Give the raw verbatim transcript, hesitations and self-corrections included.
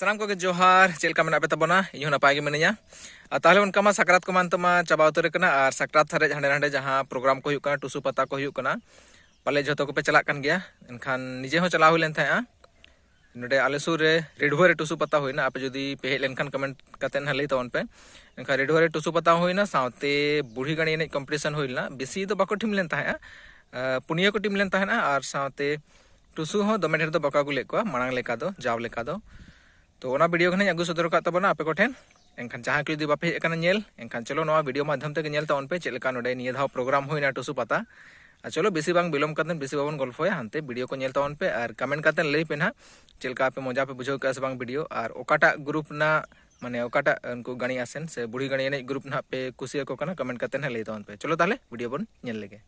ᱥᱟᱱᱟᱢ ᱠᱚᱜᱮ ᱡᱚᱦᱟᱨ᱾ ᱪᱮᱫ ᱞᱮᱠᱟ ᱢᱮᱱᱟᱜ ᱯᱮ ᱛᱟᱵᱚᱱᱟ? ᱤᱧ ᱦᱚᱸ ᱱᱟᱯᱟᱭ ᱜᱮ ᱢᱤᱱᱟᱹᱧᱟ᱾ ᱟᱨ ᱛᱟᱦᱚᱞᱮ ᱚᱱᱠᱟ ᱢᱟ ᱥᱟᱠᱨᱟᱛ ᱠᱚᱢᱟ ᱱᱤᱛᱚᱜ ᱢᱟ ᱪᱟᱵᱟ ᱩᱛᱟᱹᱨ ᱟᱠᱟᱱᱟ, ᱟᱨ ᱥᱟᱠᱨᱟᱛ ᱥᱟᱨᱮᱡ ᱦᱟᱸᱰᱮ ᱱᱟᱰᱮ ᱡᱟᱦᱟᱸ ᱯᱨᱳᱜᱨᱟᱢ ᱠᱚ ᱦᱩᱭᱩᱜ ᱠᱟᱱᱟ, ᱴᱩᱥᱩ ᱯᱟᱛᱟ ᱠᱚ ᱦᱩᱭᱩᱜ ᱠᱟᱱᱟ, ᱯᱟᱞᱮ ᱡᱷᱚᱛᱚ ᱠᱚᱯᱮ ᱪᱟᱞᱟᱜ ᱠᱟᱱ ᱜᱮᱭᱟ᱾ ᱮᱱᱠᱷᱟᱱ ᱱᱤᱡᱮ ᱦᱚᱸ ᱪᱟᱞᱟᱣ ᱦᱩᱭ ᱞᱮᱱ ᱛᱟᱦᱮᱸᱜᱼᱟ᱾ ᱱᱚᱰᱮ ᱟᱞᱮ ᱥᱩᱨ ᱨᱮ ᱨᱤᱰᱷᱩᱣᱟᱹ ᱨᱮ ᱴᱩᱥᱩ ᱯᱟᱛᱟ ᱦᱩᱭᱱᱟ᱾ ᱟᱯᱮ ᱡᱩᱫᱤ ᱯᱮ ᱦᱮᱡ ᱞᱮᱱᱠᱷᱟᱱ ᱠᱚᱢᱮᱱᱴ ᱠᱟᱛᱮ ᱱᱟᱦᱟᱜ ᱞᱟᱹᱭ ᱛᱟᱵᱚᱱ ᱯᱮ᱾ ᱮᱱᱠᱷᱟᱱ ᱨᱤᱰᱷᱩᱣᱟᱹ ᱨᱮ ᱴᱩᱥᱩ ᱯᱟᱛᱟ ᱦᱩᱭᱱᱟ, ᱥᱟᱶᱛᱮ ᱵᱩᱲᱦᱤ ᱜᱟᱹᱲᱤ ᱮᱱᱮᱡ ᱠᱚᱢᱯᱤᱴᱤᱥᱚᱱ ᱦᱩᱭ ᱞᱮᱱᱟ᱾ ᱵᱮᱥᱤ ᱫᱚ ᱵᱟᱠᱚ ᱴᱤᱢ ᱞᱮᱱ ᱛᱟᱦᱮᱸᱜᱼᱟ, ᱟᱨ ᱯᱩᱱᱭᱟᱹ ᱠᱚ ᱴᱤᱢ ᱞᱮᱱ ᱛᱟᱦᱮᱸᱜᱼᱟ, ᱟᱨ ᱥᱟᱶᱛᱮ ᱴᱩᱥᱩ ᱦᱚᱸ ᱫᱚᱢᱮ ᱰᱷᱮᱨ ᱫᱚ ᱵᱟᱠᱚ ᱟᱹᱜᱩ ᱞᱮᱫ ᱠᱚᱣᱟ ᱢᱟᱲᱟᱝ ᱞᱮᱠᱟ ᱫᱚ, ᱡᱟᱣ ᱞᱮᱠᱟ ᱫᱚ᱾ ᱛᱚ ᱚᱱᱟ ᱵᱷᱤᱰᱤᱭᱳ ᱜᱮ ᱱᱟᱦᱟᱜ ᱤᱧ ᱟᱹᱜᱩ ᱥᱚᱫᱚᱨ ᱟᱠᱟᱫ ᱛᱟᱵᱚᱱᱟ ᱟᱯᱮ ᱠᱚᱴᱷᱮᱱ᱾ ᱮᱱᱠᱷᱟᱱ ᱡᱟᱦᱟᱸᱭ ᱠᱚ ᱡᱩᱫᱤ ᱵᱟᱯᱮ ᱦᱮᱡ ᱟᱠᱟᱱᱟ ᱧᱮᱞ, ᱮᱱᱠᱷᱟᱱ ᱪᱚᱞᱚ ᱱᱚᱣᱟ ᱵᱷᱤᱰᱤᱭᱳ ᱢᱟᱫᱽᱫᱷᱚᱢ ᱛᱮᱜᱮ ᱧᱮᱞ ᱛᱟᱵᱚᱱ ᱯᱮ ᱪᱮᱫ ᱞᱮᱠᱟ ᱱᱚᱰᱮ ᱱᱤᱭᱟᱹ ᱫᱷᱟᱣ ᱯᱨᱳᱜᱨᱟᱢ ᱦᱩᱭᱱᱟ ᱴᱩᱥᱩ ᱯᱟᱛᱟ᱾ ᱟᱨ ᱪᱚᱞᱚ ᱵᱮᱥᱤ ᱵᱟᱝ ᱵᱤᱞᱚᱢ ᱠᱟᱛᱮ ᱵᱮᱥᱤ ᱵᱟᱵᱚᱱ ᱜᱚᱞᱯᱷᱚᱭᱟ, ᱦᱟᱱᱛᱮ ᱵᱷᱤᱰᱤᱭᱳ ᱠᱚ ᱧᱮᱞ ᱛᱟᱵᱚᱱ ᱯᱮ ᱟᱨ ᱠᱚᱢᱮᱱᱴ ᱠᱟᱛᱮ ᱞᱟᱹᱭ ᱯᱮ ᱱᱟᱦᱟᱜ ᱪᱮᱫ ᱞᱮᱠᱟ ᱟᱯᱮ ᱢᱚᱡᱟ ᱯᱮ ᱵᱩᱡᱷᱟᱹᱣ ᱠᱮᱜᱼᱟ ᱥᱮ ᱵᱟᱝ ᱵᱷᱤᱰᱤᱭᱳ, ᱟᱨ ᱚᱠᱟᱴᱟᱜ ᱜᱨᱩᱯ ᱨᱮᱱᱟᱜ, ᱢᱟᱱᱮ ᱚᱠᱟᱴᱟᱜ ᱩᱱᱠᱩ ᱜᱟᱹᱲᱤ ᱟᱥᱮᱱ ᱥᱮ ᱵᱩᱲᱦᱤ ᱜᱟᱹᱲᱤ ᱮᱱᱮᱡ ᱜᱨᱩᱯ ᱱᱟᱦᱟᱜ ᱯᱮ ᱠᱩᱥᱤᱭᱟᱠᱚ ᱠᱟᱱᱟ, ᱠᱚᱢᱮᱱᱴ ᱠᱟᱛᱮ ᱱᱟᱦᱟᱜ ᱞᱟᱹᱭ ᱛᱟᱵᱚᱱ ᱯᱮ᱾ ᱪᱚᱞᱚ ᱛᱟᱦᱚᱞᱮ ᱵᱷᱤᱰᱤᱭᱳ ᱵᱚᱱ ᱧᱮᱞ ᱞᱮᱜᱮ᱾